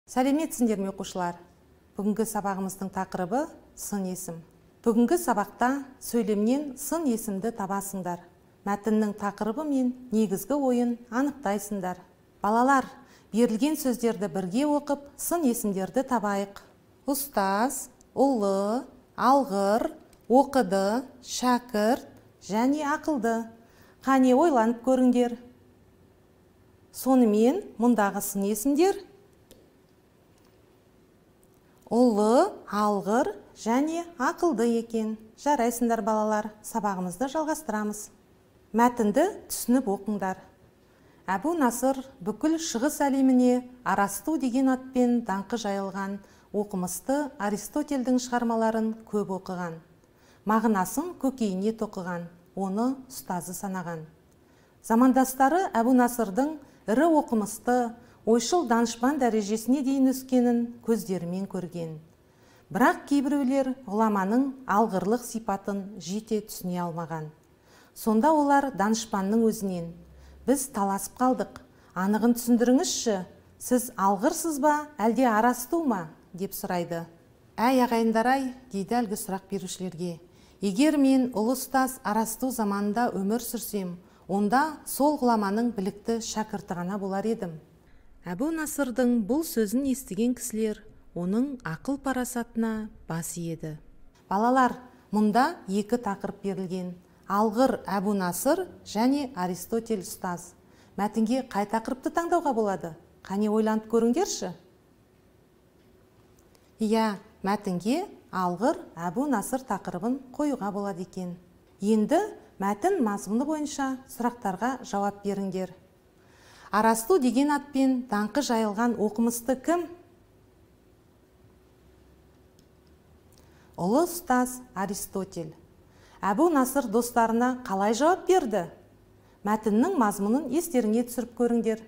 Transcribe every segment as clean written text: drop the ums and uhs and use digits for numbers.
Сәлеметсіңдер ме, оқушылар? Бүгінгі сабағымыздың тақырыбы сын есім. Бүгінгі сабақта сөйлемнен сын есімді табасыңдар. Мәтіннің тақырыбы мен негізгі ойын анықтайсыңдар. Балалар, берілген сөздерді бірге оқып, сын есімдерді табайық. Ұстаз, ұлы, алғыр, оқыды, шәкірт және ақылды. Қане, ойланып көріңдер. Сонымен мұндағы сын есімдер ұлы, алғыр және ақылды екен. Жарайсыңдар, балалар, сабағымызды жалғастырамыз. Мәтінді түсініп оқыңдар. Әбу Насыр бүкіл шығыс әлеміне Арасту деген атпен даңқы жайылған оқымысты Аристотельдің шығармаларын көп оқыған. Мағынасын көкейіне тоқыған, оны ұстазы санаған. Замандастары Әбу Насырдың ірі оқымысты, ойшыл данышпан дәрежесіне дейін өскенін көздерімен көрген. Бірақ кейбіреулер ғұламаның алғырлық сипатын жете түсіне алмаған. Сонда олар данышпанның өзінен: «Біз таласып қалдық, анығын түсіндіріңізші, сіз алғырсыз ба, әлде Арасту ма?» деп сұрайды. «Әй, ағайындар-ай, – дейді әлгі сұрақ берушілерге, – егер мен ұлы ұстаз Арасту заманында өмір сүрсем, онда сол ғұламаның білікті шәкірті ғана болар едім». Әбу Насырдың бұл сөзін естіген кісілер оның ақыл парасатына бас иеді. Балалар, мұнда екі тақырып берілген. Алғыр Әбу Насыр және Аристотель ұстаз. Мәтінге қай тақырыпты таңдауға болады? Қане, ойланып көріңдерші. Иә, мәтінге алғыр Әбу Насыр тақырыбын қоюға болады екен. Енді мәтін мазмұны бойынша сұрақтарға жауап беріңдер. Арасту деген атпен даңқы жайылған оқымысты кім? Ұлы ұстаз Аристотель. Әбу Насыр достарына қалай жауап берді? Мәтіннің мазмұнын естеріңе түсіріп көріңдер.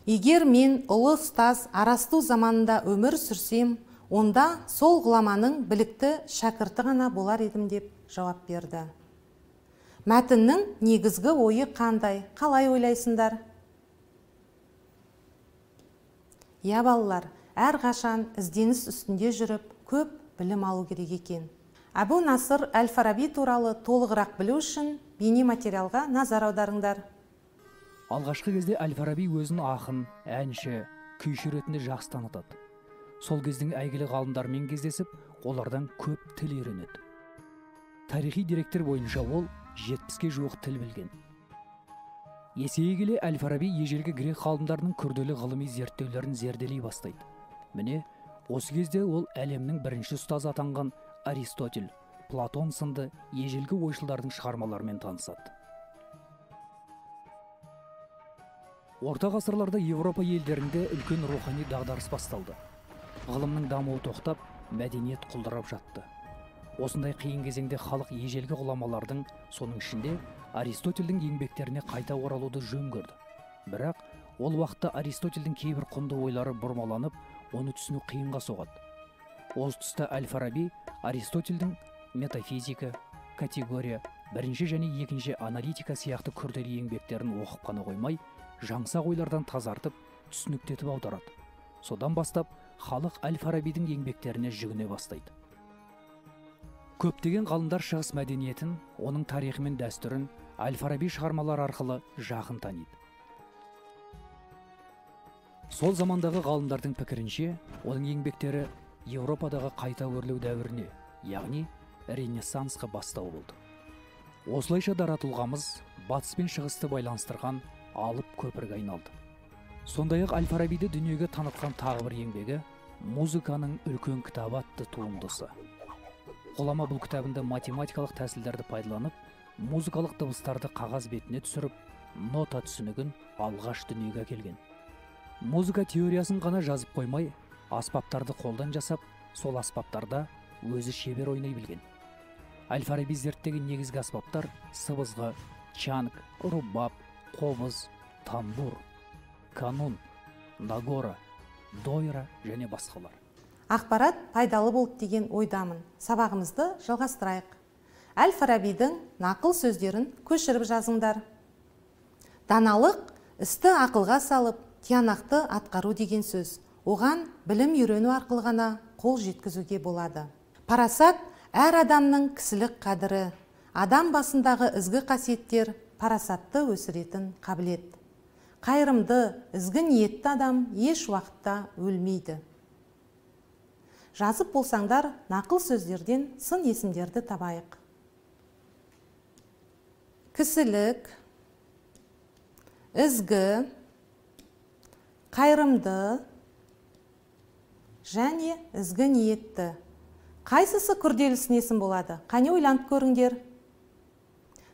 Егер мен ұлы ұстаз Арасту заманында өмір сүрсем, онда сол ғұламаның білікті шәкірті ғана болар едім деп жауап берді. Мәтіннің негізгі ойы қандай? Қалай ойлайсыңдар? Иә, балалар, әрқашан ізденіс үстінде жүріп, көп білім алу керек екен. Әбу Насыр әл-Фараби туралы толығырақ білу үшін бейнематериалға назар аударыңдар. Алғашқы кезде әл-Фараби өзін ақын, әнші, күйші ретінде жақсы танытады. Сол кездің әйгілі ғалымдарымен кездесіп, олардан көп тіл үйренеді. Тарихи деректер бойынша ол 70-ке жуық тіл білген. Есейе келе әл-Фараби ежелгі грек ғалымдарының күрделі ғылыми зерттеулерін зерделей бастайды. Міне, осы кезде ол әлемнің бірінші ұстазы атанған Аристотель, Платон сынды ежелгі ойшылдардың шығармаларымен танысады. Орта ғасырларда Еуропа елдерінде үлкен рухани дағдарыс басталды. Ғылымның дамуы тоқтап, мәдениет құлдырап жатты. Осындай қиын кезеңде халық ежелгі ғұламалардың, соның ішінде Аристотельдің еңбектеріне қайта оралуды жөн көрді. Бірақ ол уақытта Аристотельдің кейбір құнды ойлары бұрмаланып, оны түсіну қиынға соғады. Осы тұста әл-Фараби Аристотельдің метафизика, категория, бірінші және екінші аналитика сияқты күрделі еңбектерін оқып қана қоймай, жаңсақ ойлардан тазартып, түсініктетіп аударады. Содан бастап халық әл-Фарабидің еңбектеріне жүгіне бастайды. Көптеген ғалымдар шығыс мәдениетін, оның тарихы мен дәстүрін әл-Фараби шығармалары арқылы жақын таниды. Сол замандағы ғалымдардың пікірінше, оның еңбектері Еуропадағы қайта өрлеу дәуіріне, яғни Ренессансқа бастау болды. Осылайша дара тұлғамыз батыс пен шығысты байланыстырған алып көпірге айналды. Сондай-ақ әл-Фарабиді дүниеге танытқан тағы бір еңбегі «Музыканың үлкен кітабы» атты туындысы. Ғұлама бұл кітабында математикалық тәсілдерді пайдаланып, музыкалық дыбыстарды қағаз бетіне түсіріп, нота түсінігін алғаш дүниеге әкелген. Музыка теориясын ғана жазып қоймай, аспаптарды қолдан жасап, сол аспаптарда өзі шебер ойнай білген. Әл-Фараби зерттеген негізгі аспаптар сыбызғы, чанг, рубаб, қобыз, тамбур, канун, нагора, дойра және басқалар. Ақпарат пайдалы болды деген ойдамын. Сабағымызды жалғастырайық. Әл-Фарабидің нақыл сөздерін көшіріп жазыңдар. Даналық істі ақылға салып, тиянақты атқару деген сөз. Оған білім үйрену арқылы ғана қол жеткізуге болады. Парасат әр адамның кісілік қадірі. Адам басындағы ізгі қасиеттер парасатты өсіретін қабілет. Қайырымды, ізгі ниетті адам еш уақытта өлмейді. Жазып болсаңдар, нақыл сөздерден сын есімдерді табайық. Кісілік, ізгі, қайырымды және ізгі ниетті. Қайсысы күрделі сын есім болады? Қане ойланып көріңдер.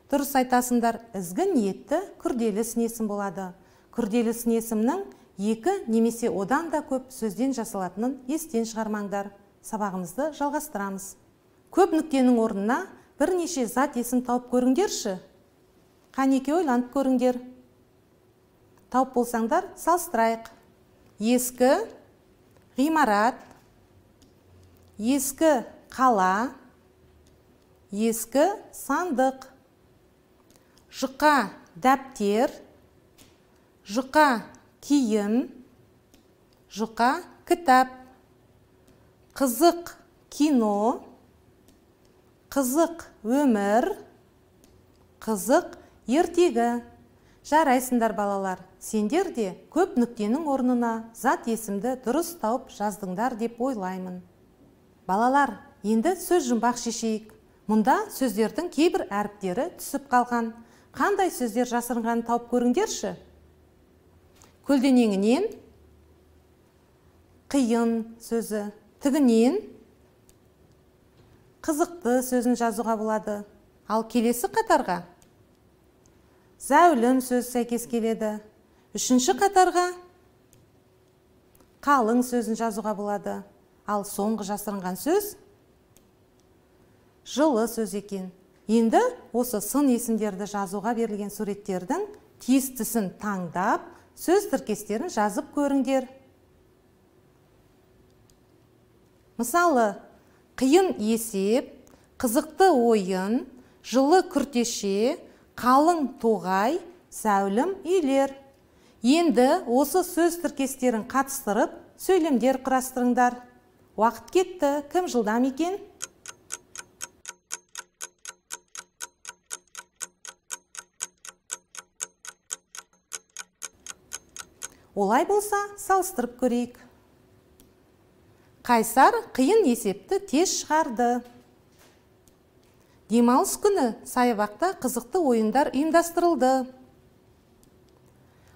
Дұрыс айтасыңдар, ізгі ниетті күрделі сын есім болады. Күрделі сын есімнің екі немесе одан да көп сөзден жасалатынын естен шығармаңдар. Сабағымызды жалғастырамыз. Көп нүктенің орнына бірнеше зат есім тауып көріңдерші. Қанеке ойланып көріңдер. Тауып болсаңдар, салыстырайық. Ескі ғимарат, ескі қала, ескі сандық. Жұқа дәптер, жұқа киім, жұқа кітап. Қызық кино, қызық өмір, қызық ертегі. Жарайсыңдар, балалар. Сендер де көп нүктенің орнына зат есімді дұрыс тауып жаздыңдар деп ойлаймын. Балалар, енді сөз жұмбақ шешейік. Мұнда сөздердің кейбір әріптері түсіп қалған. Қандай сөздер жасырынғанын тауып көріңдерші. Көлденеңінен қиын сөзі, тігінен қызықты сөзін жазуға болады. Ал келесі қатарға зәулім сөзі сәйкес келеді. Үшінші қатарға қалың сөзін жазуға болады. Ал соңғы жасырынған сөз жылы сөз екен. Енді осы сын есімдерді жазуға берілген суреттердің тиістісін таңдап, сөз тіркестерін жазып көріңдер. Мысалы, қиын есеп, қызықты ойын, жылы күртеше, қалың тоғай, зәулім үйлер. Енді осы сөз тіркестерін қатыстырып, сөйлемдер құрастырыңдар. Уақыт кетті, кім жылдам екен? Олай болса, салыстырып көрейік. Қайсар қиын есепті тез шығарды. Демалыс күні саябақта қызықты ойындар ұйымдастырылды.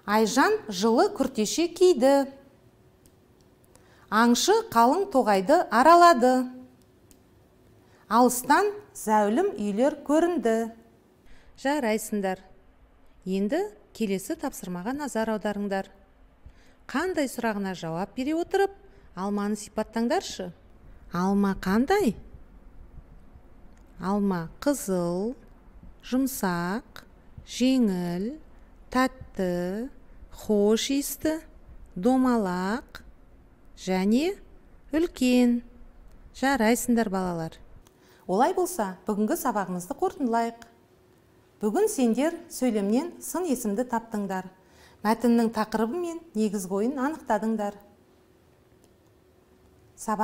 Айжан жылы күртеше киді. Аңшы қалың тоғайды аралады. Алыстан зәулім үйлер көрінді. Жарайсыңдар. Енді келесі тапсырмаға назар аударыңдар. Қандай сұрағына жауап бере отырып, алманы сипаттаңдаршы. Алма қандай? Алма қызыл, жұмсақ, жеңіл, тәтті, хош иісті, домалақ және үлкен. Жарайсыңдар, балалар. Олай болса, бүгінгі сабағымызды қорытындылайық. Бүгін сендер сөйлемнен сын есімді таптыңдар. Мәтіннің тақырыбы мен негізгі ойын анықтадыңдар. Сабағымызды